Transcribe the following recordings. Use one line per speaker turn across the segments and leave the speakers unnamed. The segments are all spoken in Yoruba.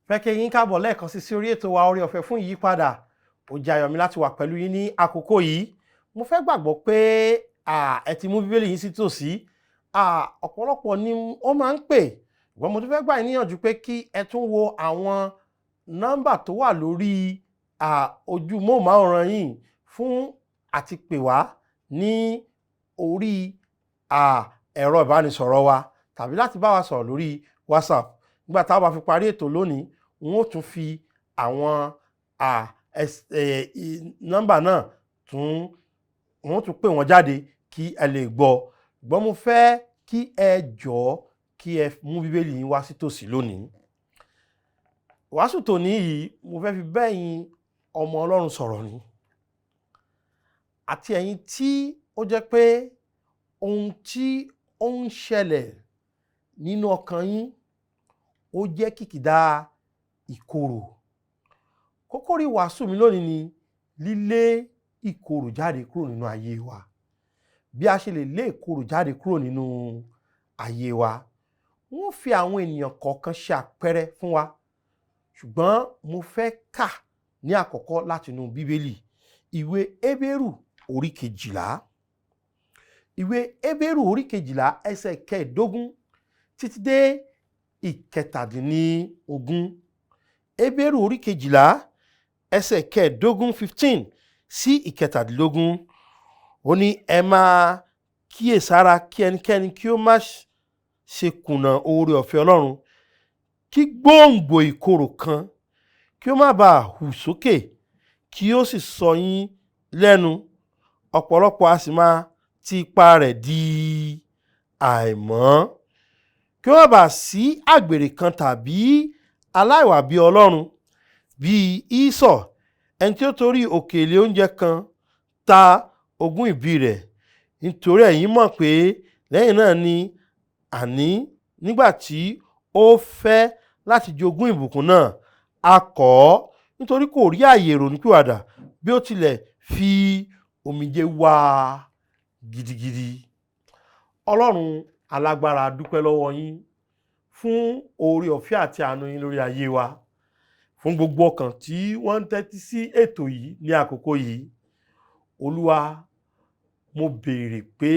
Fẹ́ kí yín káàbọ̀ lẹ́ẹ̀kan sí sí orí ètò wa Oore Ọ̀fẹ́ fún Ìyípadà. Ó jẹ́ ayọ̀ mi láti wà pẹ̀lú yín ní àkókò yìí. Mo fẹ́ gbàgbọ́ pé ẹ ti mú Bíbélì yín sí tòsí. Ọ̀pọ̀lọpọ̀ ni ó máa ń pè, ṣùgbọ́n mo tún fẹ́ gbà yín níyànjú pé kí ẹ tún wo àwọn nọ́mbà tó wà lórí ojú móhùnmáwòrán yìí fún àti pè wá ní orí ẹ̀rọ ìbánisọ̀rọ̀ wa tàbí láti bá wa sọ̀rọ̀ lórí WhatsApp. Nígbà tá a bá fi parí ètò lónìí, n ó tún fi àwọn nọ́mbà náà tún, wọ́n tún pè wọ́n jáde kí ẹ lè gbọ́. Ṣùgbọ́n mo fẹ́ kí ẹ jọ̀ọ́, kí ẹ mú Bíbélì yín wá sí tòsí lónìí. Wàásù tòní yìí, mo fẹ́ fi bá ẹ̀yin ọmọ Ọlọ́run sọ̀rọ̀ ni, àti ẹ̀yin tí ó jẹ́ pé ohun tí ó ń ṣẹlẹ̀ nínú ọkàn yín, ó jẹ́ kìkìdá ìkorò. Kókó ìwàásù mi lónìí ni lílé ìkorò jáde kúrò nínú ayé wa. Bí a ṣe lè lé ìkorò jáde kúrò nínú ayé wa. Wọ́n fi àwọn ènìyàn kọ̀ọ̀kan ṣe àpẹẹrẹ fún wa, ṣùgbọ́n mo fẹ́ kà ní àkọ́kọ́ látinú Bíbélì, ìwé Hébérù orí 12. Ìwé Hébérù orí 12, ẹsẹ̀ 15 títí dé 17. Hébérù orí 12, ẹsẹ̀ 15, 15 sí 17. Ó ní, "Ẹ máa kíyèsára kí ẹnikẹ́ni kí ó má ṣe kùnà oore ọ̀fẹ́ Ọlọ́run, kí gbòǹgbò ìkorò kan kí ó má bàa hù sókè, kí ó sì sọ yín lẹ́nu, ọ̀pọ̀lọpọ̀ a sì máa ti ipa rẹ̀ di àìmọ́. Kí ó má bàa sí àgbèrè kan tàbí aláìwà bí Ọlọ́run bíi Ísọ̀, ẹni tí ó torí òkèlè oúnjẹ kan ta ogún ìbí rẹ̀. Nítorí ẹ̀yin mọ̀ pé lẹ́yìn náà ni, àní nígbà tí ó fẹ́ láti jogún ìbùkún náà, a kọ̀ ọ́, nítorí kò rí ààyè ìrònúpìwàdà, bí ó tilẹ̀ fi omijé wá a gidigidi." Ọlọ́run alágbára, dúpẹ́ lọ́wọ́ yín fún oore ọ̀fẹ́ àti àánú yín lórí ayé wa, fún gbogbo ọkàn tí wọ́n ń tẹ́tí sí ètò yìí ní àkókò yìí. Olúwa, mo béèrè pé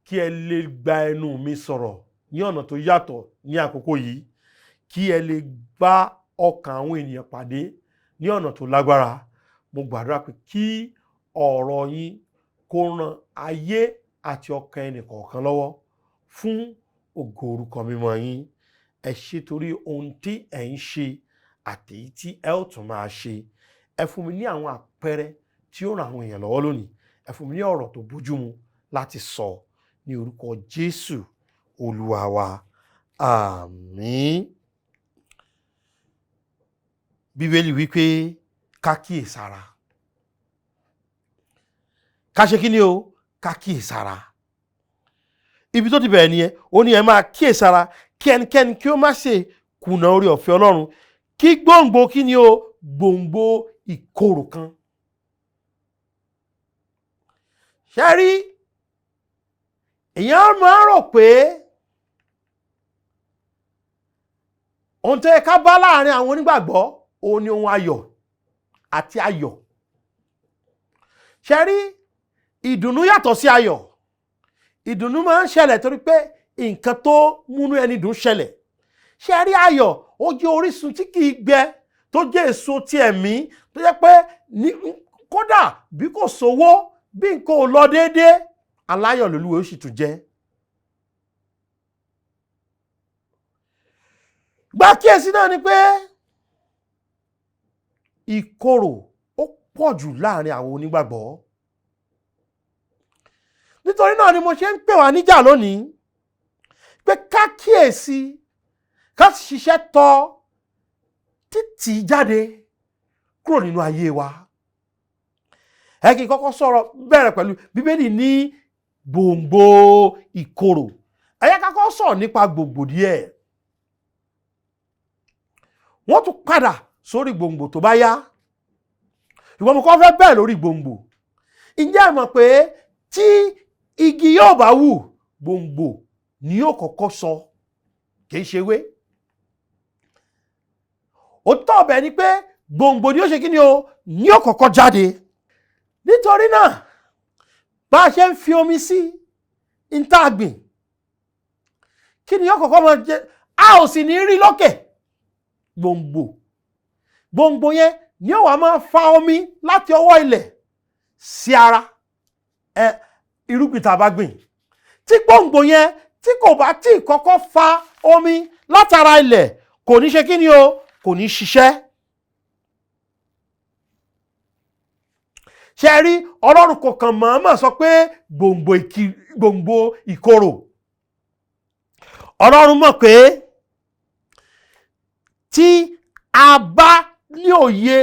kí ẹ lè gba ẹnu mi sọ̀rọ̀ ní ọ̀nà tó yàtọ̀ ní àkókò yìí, kí ẹ lè bá ọkàn àwọn ènìyàn pàdé ní ọ̀nà tó lágbára. Mo gbàdúrà pé kí ọ̀rọ̀ yín kó ran ayé àti ọkàn ẹnì kọ̀ọ̀kan lọ́wọ́ fún ògo orúkọ mímọ́ yín. Ẹ ṣé torí ohun tí ẹ ń ṣe àti èyí tí ẹ ó tún máa ṣe. Ẹ fún mi ní àwọn àpẹẹrẹ tí ó ran àwọn èèyàn lọ́wọ́ lónìí. Ẹ fún mi ní ọ̀rọ̀ tó bójúmu láti sọ ní orúkọ Jésù Olúwa wa. Àmín. Bíbélì wípé ká kíyèsára. Ká ṣe kí ni o? Ká kíyèsára. Ibi tó ti bẹ̀rẹ̀ nìyẹn. Ó ní, "Ẹ máa kíyèsára kí ẹnikẹ́ni kí ó má ṣe kùnà oore ọ̀fẹ́ Ọlọ́run, kí gbòǹgbò," kí ni o? "Gbòǹgbò ìkorò kan." Ṣé rí, èèyàn máa ń rò pé ohun tó yẹ ká bá láàrin àwọn onígbàgbọ́ òun ni ohun ayọ̀ àti ayọ̀. Ṣé rí, ìdùnnú yàtọ̀ sí ayọ̀. Ìdùnnú máa ń ṣẹlẹ̀ torí pé nǹkan tó múnú ẹni dùn ṣẹlẹ̀. Ṣé rí, ayọ̀, ó jẹ́ orísun tí kì í gbẹ, tó jẹ́ èso ti ẹ̀mí, tó jẹ́ pé ní kódà bí kò sówó, bí nǹkan ò lọ déédéé, aláyọ̀ lolúwa ó sì tún jẹ́. Gbà kíyèsí náà ni pé ìkorò ó pọ̀ jù láàrin àwọn onígbàgbọ́. Nítorí náà ni mo ṣe ń pè wá níjà lónìí pé ká kíyèsí, ká ṣiṣẹ́ tọ títì jáde kúrò nínú ayé wa. Ẹ kí n kọ́kọ́ sọ̀rọ̀ bẹ̀rẹ̀ pẹ̀lú Bíbélì ní gbòǹgbò ìkorò. Ẹ yẹ ká kọ́kọ́ sọ̀rọ̀ nípa gbòǹgbò díẹ̀. Wọ́n tún padà sórí gbòǹgbò tó bá yá. Ṣùgbọ́n mo kọ́ fẹ́ bẹ̀rẹ̀ lórí gbòǹgbò. Ǹjẹ́ ẹ mọ̀ pé tí igi yóò bá wù, gbòǹgbò ni yóò kọ́kọ́ sọ, kì í ṣe ewé? Òótọ́ ọbẹ̀ ni pé gbòǹgbò ni ó ṣe kí ni o, ní ó kọ́kọ́ jáde. Nítorí náà, bá a ṣe ń fi omi sí ìta gbìn, kí ni ó kọ́kọ́ máa jẹ? A ò sì ní rí lókè gbòǹgbò. Gbòǹgbò yẹn ni ó wá máa fa omi láti ọwọ́ ilẹ̀ sí ara ẹ irúgbìn tá a bá gbìn. Tí gbòǹgbò yẹn tí kò bá tí kọ́kọ́ fa omi látara ilẹ̀, kò ní ṣe kí ni o, kò ní ṣiṣẹ́. Ṣe rí, Ọlọ́run kò kàn mọ̀ọ́mọ̀ sọ pé gbòǹgbò ìkorò. Ọlọ́run mọ̀ pé tí a bá ní òye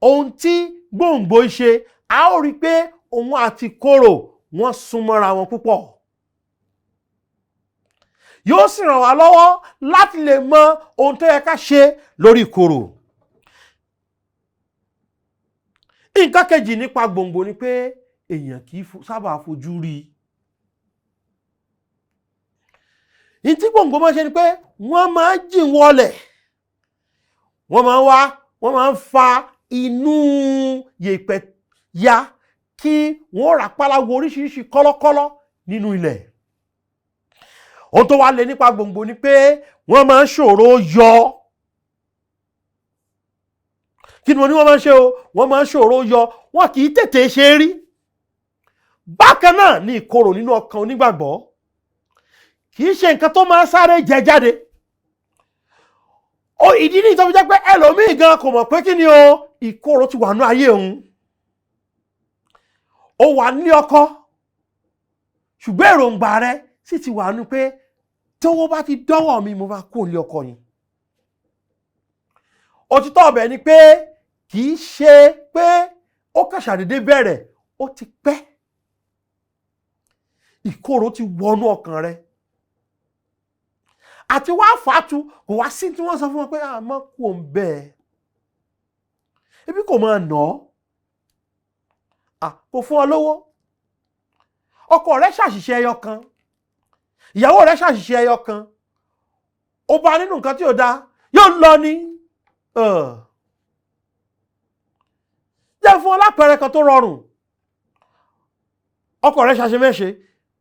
ohun tí gbòǹgbò ń ṣe, a ó rí i pé òun àti korò wọ́n súnmọ́ra wọn púpọ̀. Yóò sì ràn wá lọ́wọ́ láti lè mọ ohun tó yẹ ká ṣe lórí ìkorò. Nǹkan kejì nípa gbòǹgbò ni pé èèyàn kì í sábà fojú rí i. Ní tí gbòǹgbò máa ń ṣe ni pé wọ́n máa ń jìn wọlẹ̀, wọ́n máa ń wá, wọ́n máa ń fa inú yèèpẹ̀ ya kí wọ́n ràpálá wo oríṣiríṣi kọ́lọ́kọ́lọ́ nínú ilẹ̀. Ohun tó wá lé nípa gbòǹgbò ni pé wọ́n máa ń ṣòro yọ. Kí ni mo ní wọ́n máa ń ṣe o? Wọ́n máa ń ṣòro yọ, wọn kì í tètè ṣe é rí. Bákan náà ni ìkorò nínú ọkàn onígbàgbọ́ kì í ṣe nǹkan tó máa ń sáré jẹ jáde. Ó ìdí nìyí tó fi jẹ́ pé ẹlòmíì gan kò mọ̀ pé kí ni o, ìkorò ti wà nínú ayé òun. Ó wà ní ọkọ, ṣùgbọ́n èròǹgbà rẹ sì ti wà nínú pé tówó bá ti dọ́wọ́ mi, mo máa kó lé ọkọ yìí. Òtítọ́ ọbẹ̀ ni pé kì í ṣe pé ó kàn ṣàdédé bẹ̀rẹ̀, ó ti pẹ́. Ìkorò ti wọnú ọkàn rẹ. Àti wá fàátù kò wá sí tí wọ́n sọ fún wọn pé àmọ́ kò ń bẹ́ẹ̀. Ebi kò máa nà ọ́. Kò fún ọ lówó. Ọkọ rẹ ṣàṣìṣe ẹyọ kan. Ìyàwó rẹ ṣàṣìṣe ẹyọ kan. Ó bá nínú nǹkan tí ò dáa, yóò lọ ni. Jẹ́ fún ọ lápẹẹrẹ kan tó rọrùn. Ọkọ rẹ ṣàṣemẹ́ṣe,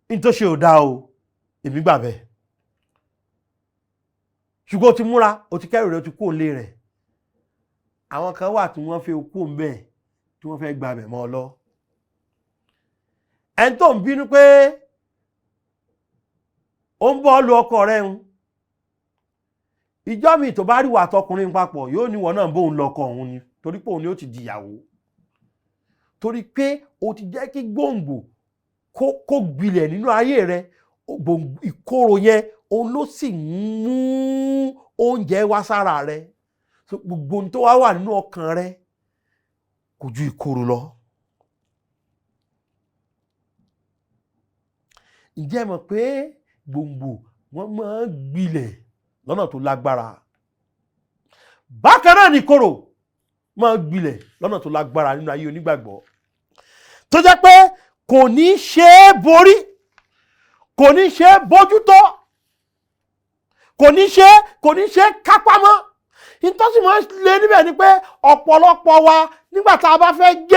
ní tó ṣe ò dáa o, èmi gbà bẹ́ẹ̀. Ṣùgbọ́n o ti múra, o ti kẹ́rù rẹ, o ti kú òǹlé rẹ̀. Àwọn kan wà tí wọ́n fẹ́ kú òǹbẹ̀, tí wọ́n fẹ́ gba abẹ̀ mọ́ ọ lọ. Ẹni tó ń bínú pé ó ń bọ́ lu ọkọ rẹ̀ ń. Ìjọ́ mi tó bá rí wà tọkùnrin papọ̀, yóò ní ìwọ náà bóun lọkọ òun ni, torí pé òun ni ó ti dìyàwó. Torí pé o ti jẹ́ kí gbòǹgbò kó gbilẹ̀ nínú ayé rẹ, ìkorò yẹn òun ló sì ń mú oúnjẹ wá sára rẹ. So, gbogbo ohun tó wá wà nínú ọkàn rẹ kò ju ìkorò lọ. Ǹjẹ́ ẹ mọ̀ pé gbòǹgbò wọ́n máa ń gbilẹ̀ lọ́nà tó lágbára? Bákan náà ni ìkorò máa ń gbilẹ̀ lọ́nà tó lágbára nínú ayé onígbàgbọ́. Tó jẹ́ pé kò ní ṣe é borí, kò ní ṣe é bójútó, kò ní ṣe é kápámọ́. Ìtọ́sí máa ń le níbẹ̀ ni pé ọ̀pọ̀lọpọ̀ wa nígbà tá a bá fẹ́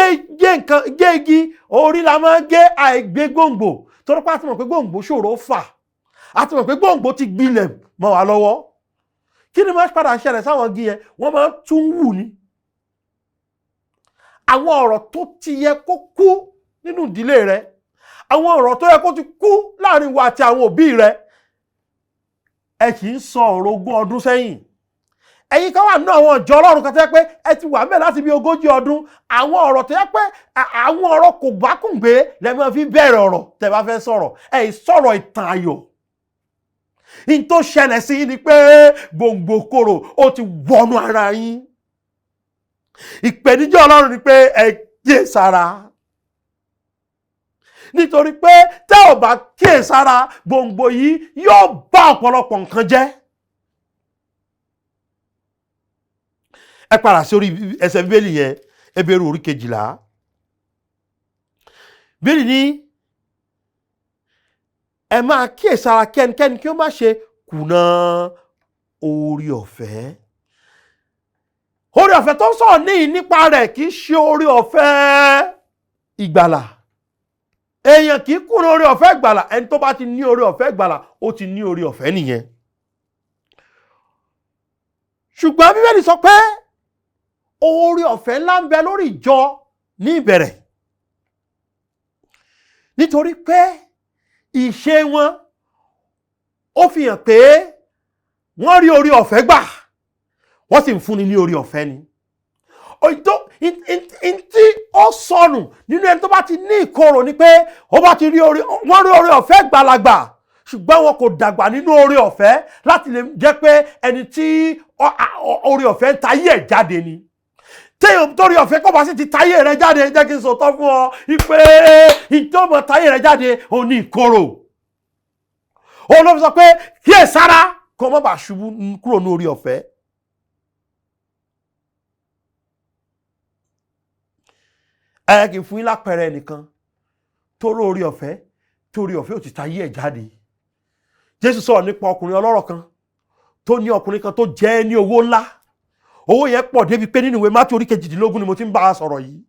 gé igi, orí la máa ń gé àìgbé gbòǹgbò. Torí pé a ti mọ̀ pé gbòǹgbò ṣòro fà, a ti mọ̀ pé gbòǹgbò ti gbilẹ̀ mọ́ wa lọ́wọ́. Kí ni máa padà ṣẹlẹ̀ sáwọn igi yẹn? Wọ́n máa ń tún wù ni. Àwọn ọ̀rọ̀ tó ti yẹ kó kú nínú ìdílé rẹ, àwọn ọ̀rọ̀ tó yẹ kó ti kú láàrin wa àti àwọn òbí rẹ, ẹ kì í sọ ọ̀rọ̀ ogún ọdún sẹ́yìn. Ẹ̀yin kan wà nínú àwọn ìjọ Ọlọ́run kan tó yẹ pé ẹ ti wà ńbẹ̀ láti bí 40 ọdún. Àwọn ọ̀rọ̀ tó yẹ pé àwọn ọ̀rọ̀ kò bá kùngbé lẹ máa fi bẹ̀rẹ̀ ọ̀rọ̀ tẹ́ bá fẹ́ sọ̀rọ̀. Ẹ ì sọ̀rọ̀ ìtàn ayọ̀. N tó ṣẹlẹ̀ sí yín ni pé gbòǹgbò korò ó ti wọnú ara yín. Ìpèníjà Ọlọ́run ni pé ẹ kíyèsára. Nítorí pé tẹ́ ò bá kíyèsára, gbòǹgbò yìí yóò bá ọ̀pọ̀lọpọ̀ nǹkan jẹ́. Ẹ padà sórí ẹsẹ̀ Bíbélì yẹn, Hébérù orí 12. Bíbélì ní ẹ máa kíyèsára kí ẹnikẹ́ni kí ó má ṣe kùnà oore ọ̀fẹ́. Oore ọ̀fẹ́ tó ń sọ̀rọ̀ ní nípa rẹ̀ kì í ṣe oore ọ̀fẹ́ ìgbàlà. Èèyàn kì í kùnà oore ọ̀fẹ́ ìgbàlà. Ẹni tó bá ti ní oore ọ̀fẹ́ ìgbàlà, ó ti ní oore ọ̀fẹ́ nìyẹn. Ṣùgbọ́n Bíbélì sọ pé oore ọ̀fẹ́ ńlá ń bẹ lórí ìjọ ní ìbẹ̀rẹ̀, nítorí pé ìṣe wọn ó fi hàn pé wọ́n rí oore ọ̀fẹ́ gbà, wọ́n sì ń fúnni ní oore ọ̀fẹ́ ni. Tí ó sọnù nínú ẹni tó bá ti ní ìkorò ni pé ó bá ti rí oore, wọ́n rí oore ọ̀fẹ́ gbàlagbà, ṣùgbọ́n wọn kò dàgbà nínú oore ọ̀fẹ́ láti lè jẹ́ pé ẹni tí oore ọ̀fẹ́ ń tayé ẹ̀ jáde ni. Téèyàn torí ọ̀fẹ́ kó bá sì ti tayé rẹ jáde, jẹ́ kí n sòótọ́ fún ọ pé ìjọba tayé rẹ jáde ò ní ìkorò. Òun ló fi sọ pé kíyè sára kó má bàa ṣubú kúrò ní oore ọ̀fẹ́. Ẹ kì í fún yín lápẹẹrẹ ẹnìkan tó rí oore ọ̀fẹ́, tó rí ọ̀fẹ́ ò ti tayé ẹ̀ jáde. Jésù sọ̀rọ̀ nípa ọkùnrin ọlọ́rọ̀ kan tó ní ọkùnrin kan tó jẹ́ ní owó ńlá. Owó yẹn pọ̀ débi pé nínú ìwé Mátíù orí 18 ni mo ti ń bá a sọ̀rọ̀ yìí.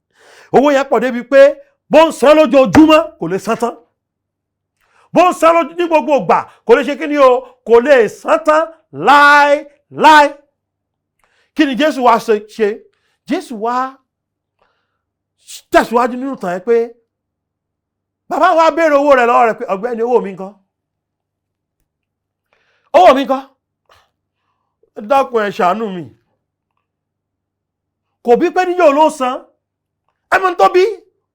Owó yẹn pọ̀ débi pé bó ń san lójoojúmọ́ kò lè san tán, bó ń san ní gbogbo ìgbà kò lè ṣe kí ni o, kò lè san tán láéláé. Kí ni Jésù wá ṣe? Jésù wá tẹ̀síwájú nínú ìtàn yẹn pé bàbá wa béèrè owó rẹ̀ lọ́wọ́ rẹ̀ pé ọ̀gbẹ́ni, owó mi ńkọ́, owó mi ńkọ́, dákun ẹ ṣàánú mi. Kò bí pé níjọ́ ló san, ẹ mọ̀ tó bí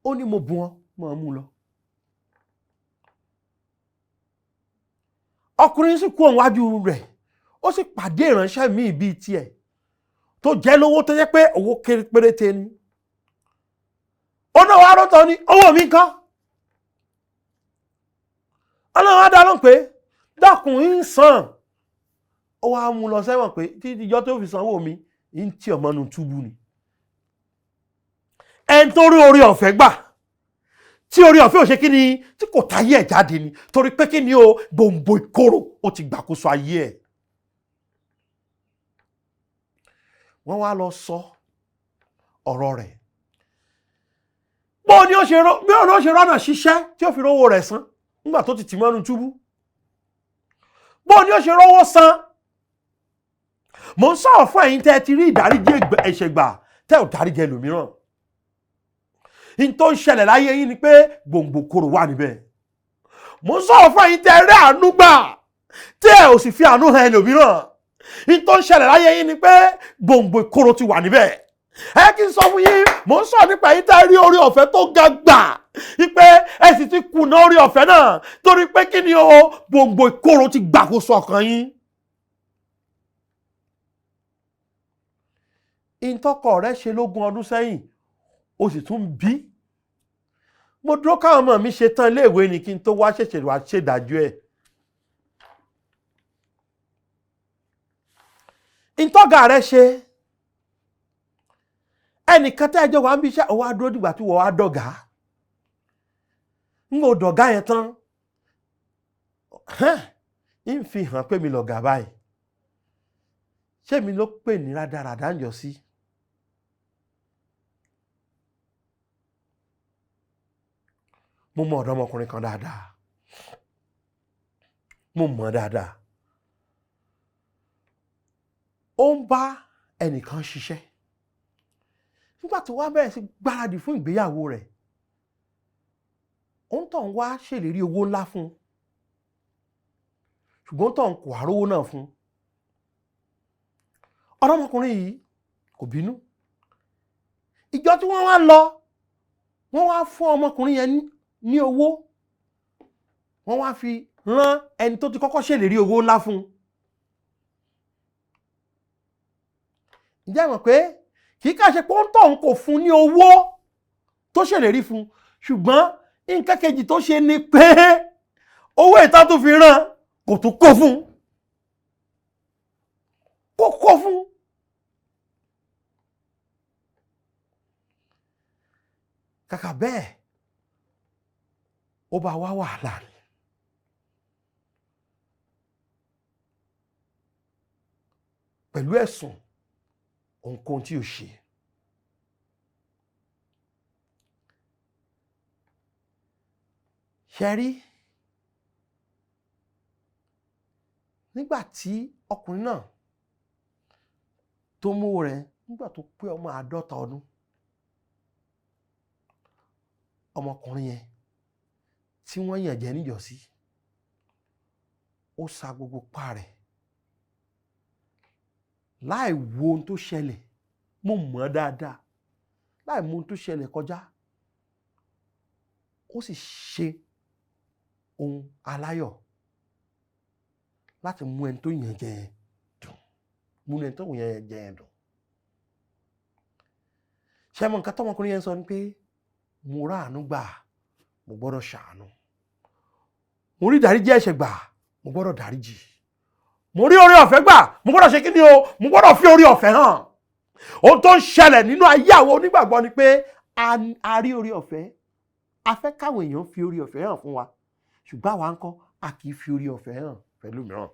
ó ní mo bùn ọ́, mọ̀ mú lọ. Ọkùnrin sì kú òun wájú rẹ̀, ó sì pàdé ìránṣẹ́ míì bíi tiẹ̀ tó jẹ́ lówó tó jẹ́ pé owó kéré péréte ni. Ó náà wá rọ́tọ̀ ní owó mi ńkọ́. Ọlọ́run á dá lóhùn pé dákun ń san. Ó wá mú lọ sẹ́wọ̀n pé títí ìjọ tó fi sanwó mi ń tí ọmọ nu túbú ni. Ẹni tó rí oore ọ̀fẹ́ gbà, tí oore ọ̀fẹ́ ò ṣe kí ni, tí kò táyé ẹ̀ jáde ni, torí pé kí ni o, gbòǹgbò ìkorò ó ti gbàkóso ayé ẹ̀. Wọ́n wá lọ sọ ọ̀rọ̀ rẹ̀. Bó ni ó ṣe rọ́nà ṣiṣẹ́ tí ó fi rówó rẹ̀ san nígbà tó ti tì mọ́nú túbú? Bó ni ó ṣe rówó san? Mo ń sọ̀rọ̀ fún ẹ̀yin tẹ́ ẹ ti rí ìdáríjì ẹ̀ṣẹ̀ gbà tẹ́ ò dáríjì ẹlòmíràn. In tó ń ṣẹlẹ̀ láyé yín ni pé gbòǹgbò korò wà níbẹ̀. Mo ń sọ̀rọ̀ fún ẹ̀yin tẹ́ ẹ rí àánú gbà tẹ́ ẹ ò sì fi àánú hàn ẹlòmíràn. In tó ń ṣẹlẹ̀ láyé yín ni pé gbòǹgbò korò ti wà níbẹ̀. Ẹ kí n sọ fún yín, mò ń sọ̀rọ̀ nípa ẹ̀yin tẹ́ ẹ rí oore ọ̀fẹ́ tó ga gbà wípé ẹ sì ti kùnà oore ọ̀fẹ́ náà torí pé kí ni o, gbòǹgbò ìkorò ti gbàkóso ọkàn yín. Ìtọ́kọ rẹ ṣe lógún ọdún sẹ́yìn, o sì tún bí. Mo dúró káwọn ọmọ mi ṣe tán iléèwé ni kí n tó wá ṣẹ̀ṣẹ̀ wá ṣèdájọ́ ẹ̀. Ìtọ́gà rẹ ṣe ẹnìkan tẹ́ ẹjọ́ wa ń bí iṣẹ́, òun á dúró dìgbà tí wọ́n á dọ̀gá. Ń gbọ́ dọ̀gá yẹn tán, ń fi hàn pé mi lọ̀gá báyìí. Ṣé mi ló pè ní rádaràdá ń jọ sí? Mo mọ ọ̀dọ́mọkùnrin kan dáadáa. Mo mọ̀ dáadáa. Ó ń bá ẹnìkan ṣiṣẹ́. Nígbà tó wá bẹ̀rẹ̀ sí gbáradì fún ìgbéyàwó rẹ̀, òun tó ń wá ṣèlérí owó ńlá fún un, ṣùgbọ́n tó ń kó àrówó náà fún un. Ọ̀dọ́mọkùnrin yìí kò bínú. Ìjọ tí wọ́n wá lọ, wọ́n wá fún ọmọkùnrin yẹn ní owó, wọ́n wá fi rán ẹni tó ti kọ́kọ́ ṣèlérí owó ńlá fún un. Ǹjẹ́ ẹ mọ̀ pé kì í kà ṣe pé ó ń tọ̀ ń kò fún ní owó tó ṣèlérí fún, ṣùgbọ́n nǹkan kejì tó ṣe ni pé owó ìta tó fi rán kò tún kó fún, kò kó fún. Kàkà bẹ́ẹ̀ ó bá wá wàhálà ni. Pẹ̀lú ẹ̀sùn Ohunkóhun tí o ṣe. Ṣe rí nígbà tí ọkùnrin náà tó mú rẹ̀ nígbà tó pé ọmọ 50 ọdún, ọmọkùnrin yẹn tí wọ́n yàn jẹ níjọ́sí, ó sa gbogbo pa rẹ̀ láì wo ohun tó ṣẹlẹ̀. Mo mọ̀ dáadáa, láì mọ ohun tó ṣẹlẹ̀ kọjá, ó sì ṣe ohun aláyọ̀ láti mú ẹni tó yàn jẹ yẹn dùn, mú ẹni tó yàn jẹ yẹn dùn. Ṣé mo nǹkan tọmọkùnrin yẹn sọ ni pé mo ráàánú gbà, mo gbọ́dọ̀ ṣàánú. Mo rí ìdáríjì ẹ̀ṣẹ̀ gbà, mo gbọ́dọ̀ dáríjì. Mo rí oore ọ̀fẹ́ gbà, mo gbọ́dọ̀ ṣe kí ni o, mo gbọ́dọ̀ fi oore ọ̀fẹ́ hàn. Ohun tó ń ṣẹlẹ̀ nínú ayé àwọn onígbàgbọ́ ni pé a rí oore ọ̀fẹ́, a fẹ́ káwọn èèyàn fi oore ọ̀fẹ́ hàn fún wa, ṣùgbọ́n àwa ńkọ́ a kì í fi oore ọ̀fẹ́ hàn pẹ̀lú mìíràn.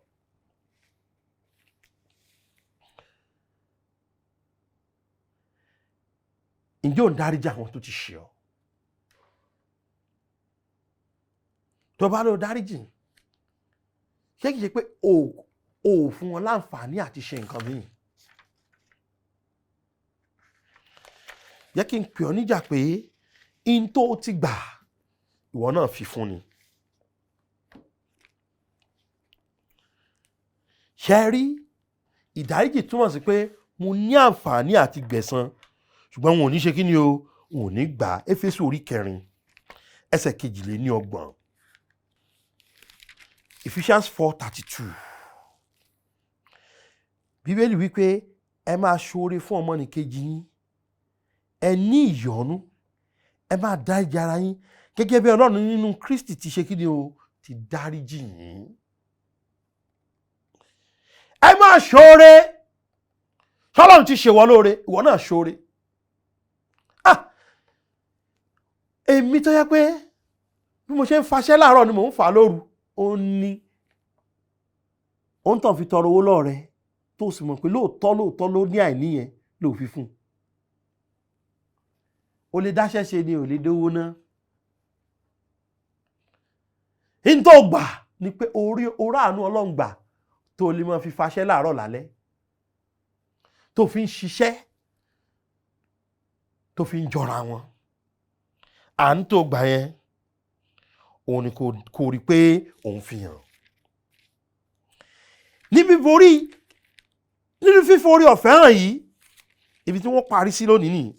Ǹjẹ́ ò ń dáríjì àwọn tó ti ṣẹ̀ ọ́? Tó bá lọ dáríjì, ṣé kìí ṣe pé o ò fún wọn láǹfààní àti ṣe nǹkan míì? Jẹ́ kí n pè ọ́ níjà pé in tó ti gbà ìwọ náà fi fún ni. Ṣé rí ìdáríjì túmọ̀ sí pé mo ní àǹfààní àti gbẹ̀san, ṣùgbọ́n wọn ò ní ṣe kí ni o, wọn ò ní gbà. Éfésù orí 4 ẹsẹ̀ 32, Ephesians 4:32. Bíbélì wípé ẹ máa ṣoore fún ọmọnìkejì yín, ẹ ní ìyọ́nú, ẹ máa dáríjì ara yín gẹ́gẹ́ bí Ọlọ́run nínú Kristi ti ṣe kí ni o, ti dáríjì yín. Ẹ máa ṣoore. Ṣọlọ́run ti ṣèwọ lóore, ìwọ náà ṣoore. Èmi tó yẹ pé bí mo ṣe ń faṣẹ́ láàárọ̀ ni mò ń fà lóru, ó ní ó ń tàn fi tọrọ owó lọ́ọ̀ rẹ, tó sì mọ̀ pé lóòótọ́ lóòótọ́ ló ní àìní yẹn ló fi fún un. O lè dáṣẹ́ ṣe ni, ò lè dówó ná. N tó gbà ni pé orí àánú Ọlọ́run gbà tó lè máa fi faṣẹ́ láàárọ̀ lálẹ́, tó fi ń ṣiṣẹ́, tó fi ń jọra wọn. À ń tó gbà yẹn, òun ni kò rí pé òun fi hàn. Níbi borí, nínú fíforí ọ̀fẹ́ hàn yìí, ibi tí wọ́n parí sí lónìí nìyí.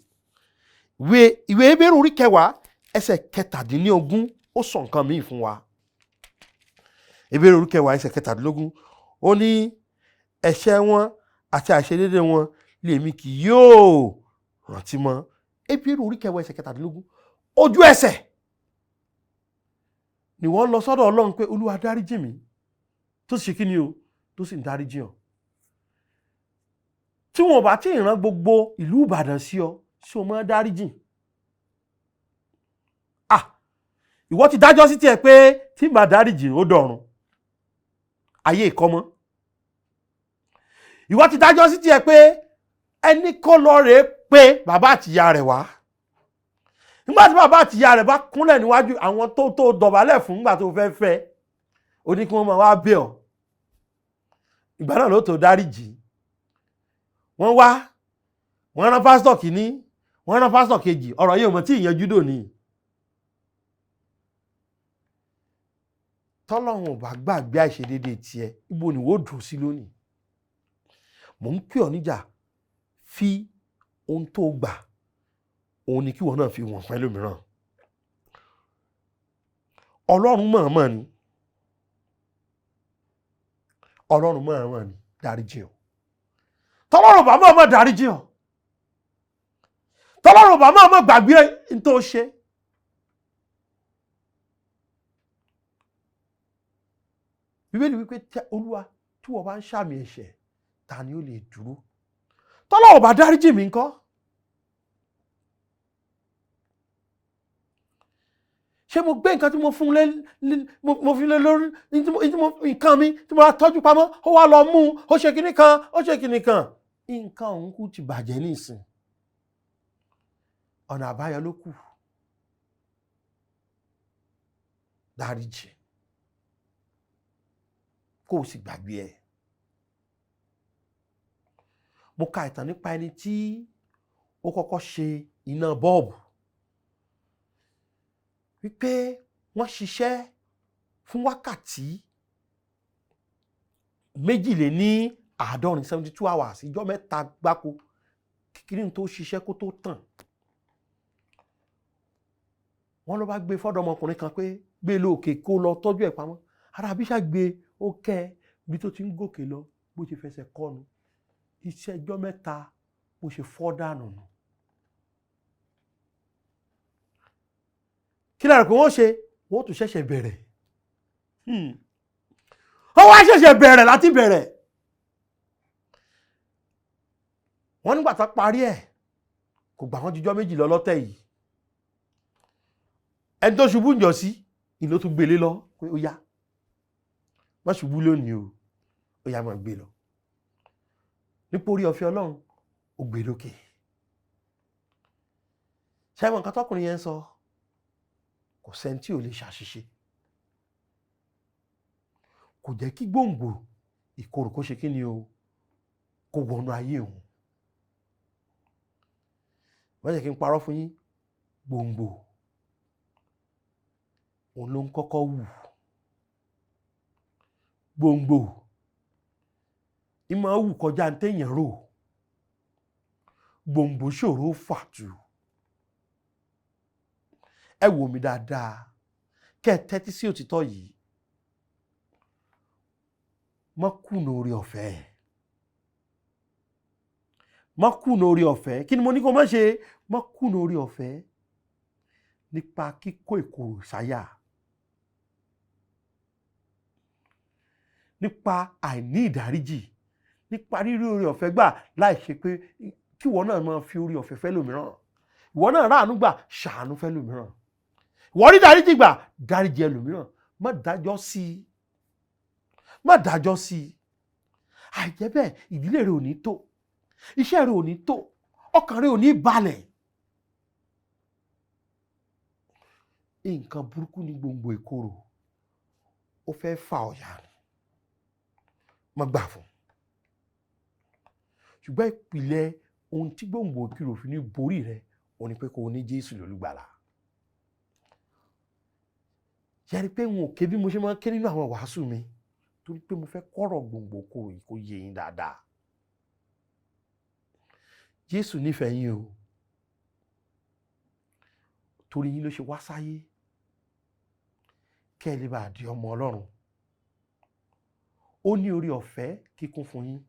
Ìwé Hébérù orí 10 ẹsẹ̀ 17 ó sọ nǹkan míì fún wa. Hébérù orí 10 ẹsẹ̀ 17 ó ní ẹ̀ṣẹ̀ wọn àti àìṣedéédé wọn lèmi kì yóò rántí mọ́. Hébérù orí 10 ẹsẹ̀ 17, ojú ẹsẹ̀ ni wọ́n lọ sọ́dọ̀ Ọlọ́run pé Olúwa dáríjì mí, tó sì ṣe kí ni o, tó sì ń dáríjì ọ́. Tí wọn bá tí ì rán gbogbo ìlú Ìbàdàn sí ọ, ṣé o máa dáríjì? Ìwọ ti dájọ́ sí tiẹ̀ pé tí n bá dáríjì ó dọ̀run, ayé ìkọ́mọ́. Ìwọ ti dájọ́ sí tiẹ̀ pé ẹni kó lọ rèé pé bàbá àtìyá rẹ̀ wá. Nígbà tí bàbá àtìyá rẹ̀ bá kúnlẹ̀ níwájú àwọn tó dọ̀bálẹ̀ fún nígbà tó fẹ́ fẹ́, ó ní kí wọ́n máa wá bẹ̀ ọ́. Ìgbà náà ló tó dáríjì. Wọ́n wá, wọ́n rán pásítọ̀ kìíní, wọ́n rán pásítọ̀ kejì, ọ̀rọ̀ yìí ò mọ̀ tí ìyanjú dòní. Tọ́lọ́run ò bá gbàgbé àìṣedéédéé tiẹ̀, ibo ni wò ó dùn sí lónìí? Mò ń pè ọ́ níjà, fi ohun tó gbà, òun ni kí ìwọ náà fi wọ̀n pẹ̀lú mìíràn. Ọlọ́run mọ̀ọ́mọ̀ ni. Ọlọ́run mọ̀ọ́mọ̀ ni, dáríjì ọ́. Tọ́lọ́run bá mọ̀ọ́mọ̀ dáríjì ọ́. Tọ́lọ́run bá mọ̀ọ́mọ̀ gbàgbé n tó ṣe. Bíbélì wípé Olúwa tí wọ́n bá ń ṣàmì ẹ̀ṣẹ̀, ta ni ó lè dúró? Tọ́lọ́run bá dáríjì mí ńkọ́? Ṣé mo gbé nǹkan tí mo fún lé, mo fi lé lórí, nǹkan mi tí mo tọ́jú pamọ́, ó wá lọ mú un, ó ṣe kinní kan, ó ṣe kinní kan. Nǹkan òun kú ti bàjẹ́ nísìn, ọ̀nà àbáyọ ló kù. Dáríjì kó o sì gbàgbé ẹ. Mo ka ìtàn nípa ẹni tí ó kọ́kọ́ ṣe iná bọ́ọ̀bù, wípé wọ́n ṣiṣẹ́ fún wákàtí 72, 72 hours, ìjọ́ 3 gbáko, kíkiri tó ṣiṣẹ́ kó tó tàn. Wọ́n ló bá gbé fọ́dọ̀ ọmọkùnrin kan pé gbé lọ òkè kó lọ tọ́jú ẹ̀ pamọ́. Ara bíṣà gbé ó kẹ́ bí tó ti ń gòkè lọ bó ti fẹsẹ̀ kọ́nu. Iṣẹ́ ìjọ́ 3 bó ṣe fọ́ dànù nù. Kí lára pé wọ́n ṣe? Wọ́n tún ṣẹ̀ṣẹ̀ bẹ̀rẹ̀. Ó wá ṣẹ̀ṣẹ̀ bẹ̀rẹ̀ láti bẹ̀rẹ̀. Wọ́n nígbà tá parí ẹ̀ kò gbà wọ́n jíjọ́ 2 lọ lọ́tẹ̀ yìí. Ẹni tó ṣubú ń jọ sí ìlú tó gbélé lọ pé ó yá má ṣubú lónìí o, ó yá máa gbé lọ. Nípa orí ọ̀fẹ́ Ọlọ́run ó gbé lókè. Ṣé àwọn nǹkan tọkùnrin yẹn ń sọ? Kò sẹ́ni tí ò lè ṣàṣìṣe. Kò jẹ́ kí gbòǹgbò ìkorò kó ṣe kí ni o, kó wọnú ayé òun. Wọ́n jẹ́ kí n parọ́ fún yín, gbòǹgbò òun ló ń kọ́kọ́ wù. Gbòǹgbò ìmọ̀ wù kọjá ní téèyàn rò. Gbòǹgbò ṣòro fàtú. Ẹ wò mí dáadáa, kẹ́ ẹ tẹ́tí sí òtítọ́ yìí. Má kùnà oore ọ̀fẹ́. Má kùnà oore ọ̀fẹ́. Kí ni mo ní kó má ṣe? Má kùnà oore ọ̀fẹ́ nípa kíkó ìkorò sáyà, nípa àìní ìdáríjì, nípa rírí oore ọ̀fẹ́ gbà láì ṣe pé kí ìwọ náà máa fi oore ọ̀fẹ́ fẹ́ lòmíràn. Ìwọ náà ráàánú gbà, ṣàánú fẹ́ lòmíràn. Ìwọ rí dáríjì gbà, dáríjì ẹlòmíràn. Má dájọ́ sí i. Má dájọ́ sí i. Àìjẹ́ bẹ́ẹ̀, ìdílé rẹ ò ní tó, iṣẹ́ rẹ ò ní tó, ọkàn rẹ ò ní balẹ̀. Nǹkan burúkú ni gbòǹgbò ìkorò. Ó fẹ́ fà ọ̀yà ni. Má gbà fún. Ṣùgbọ́n ìpìlẹ̀ ohun tí gbòǹgbò ìkorò fi ní borí rẹ, òun ni pé kó o ní Jésù lólùgbàlà. Ṣé ẹ rí pé n ò ké bí mo ṣe máa ń ké nínú àwọn wàásù mi? Torí pé mo fẹ́ kọ́rọ̀ gbòǹgbò ìkorò yìí kó yé yín dáadáa. Jésù nífẹ̀ẹ́ yín o. Torí yín ló ṣe wá sáyé. Kẹ́ ẹ lè bá di ọmọ Ọlọ́run. Ó ní oore ọ̀fẹ́ kíkún fún yín.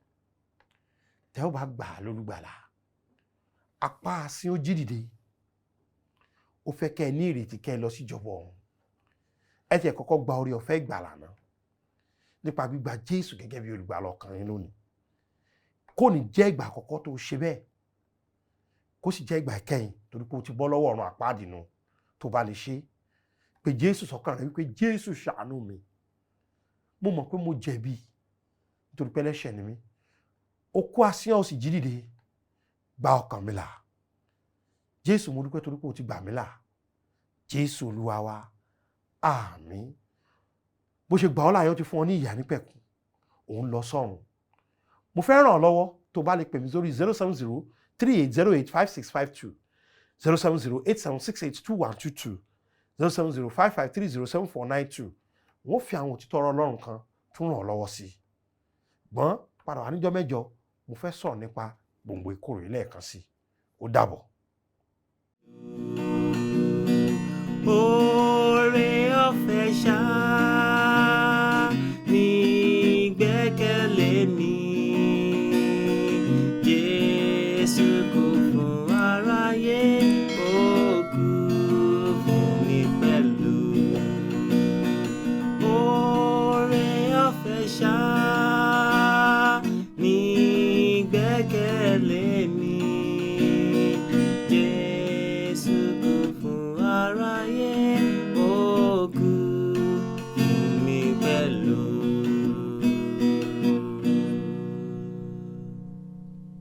Tẹ́ ó bá gbà á lólùgbàlà. Apá asín ó jí dìde. Ó fẹ́ kẹ́ ẹ ní ìrètí kẹ́ ẹ lọ sí ìjọba ọ̀run. Ẹ tiẹ̀ kọ́kọ́ gba oore ọ̀fẹ́ ìgbàlà náà nípa gbígba Jésù gẹ́gẹ́ bí olùgbàlà ọkàn yín lónìí. Kò ní jẹ́ ìgbà àkọ́kọ́ tó ṣe bẹ́ẹ̀, kó sì jẹ́ ìgbà ìkẹyìn, torí pé o ti bọ́ lọ́wọ́ ọ̀run àpáàdì nù. Tó bá lè ṣe, pé Jésù sọ́kàn rẹ wípé Jésù ṣàánú mi. Mo mọ̀ pé mo jẹ̀bi nítorí pé ẹlẹ́ṣẹ̀ ni mí. O kú asín, ó sì jí dìde. Gba ọkàn mi là. Jésù, mo dúpẹ́ torí pé o ti gbà mí là. Jésù Olúwa wa. Àmín. Bó ṣe gbà ọ́ láàyè, ó ti fún ọ ní ìyè àìnípẹ̀kun. Òun lọ sọ́run. Mo fẹ́ ràn ọ́ lọ́wọ́ tó bá lè pè mí sórí 070 3808 5652, 070 8768 2122, 070 5530 7492. Wọ́n fi àwọn òtítọ́ ọ̀rọ̀ Ọlọ́run kan tún ràn ọ́ lọ́wọ́ sí i. Gbọ́n padà wá níjọ́ mẹ́jọ, mo fẹ́ sọ̀rọ̀ nípa gbòǹgbò ìkorò yìí lẹ́ẹ̀kan sí i. Ó dàbọ̀.
Oore ọ̀fẹ́ ṣá ní gbẹ́kẹ̀lé mi. Jésù kú fún aráyé, ó kú fún mi pẹ̀lú. Oore ọ̀fẹ́ ṣá ní gbẹ́kẹ̀lé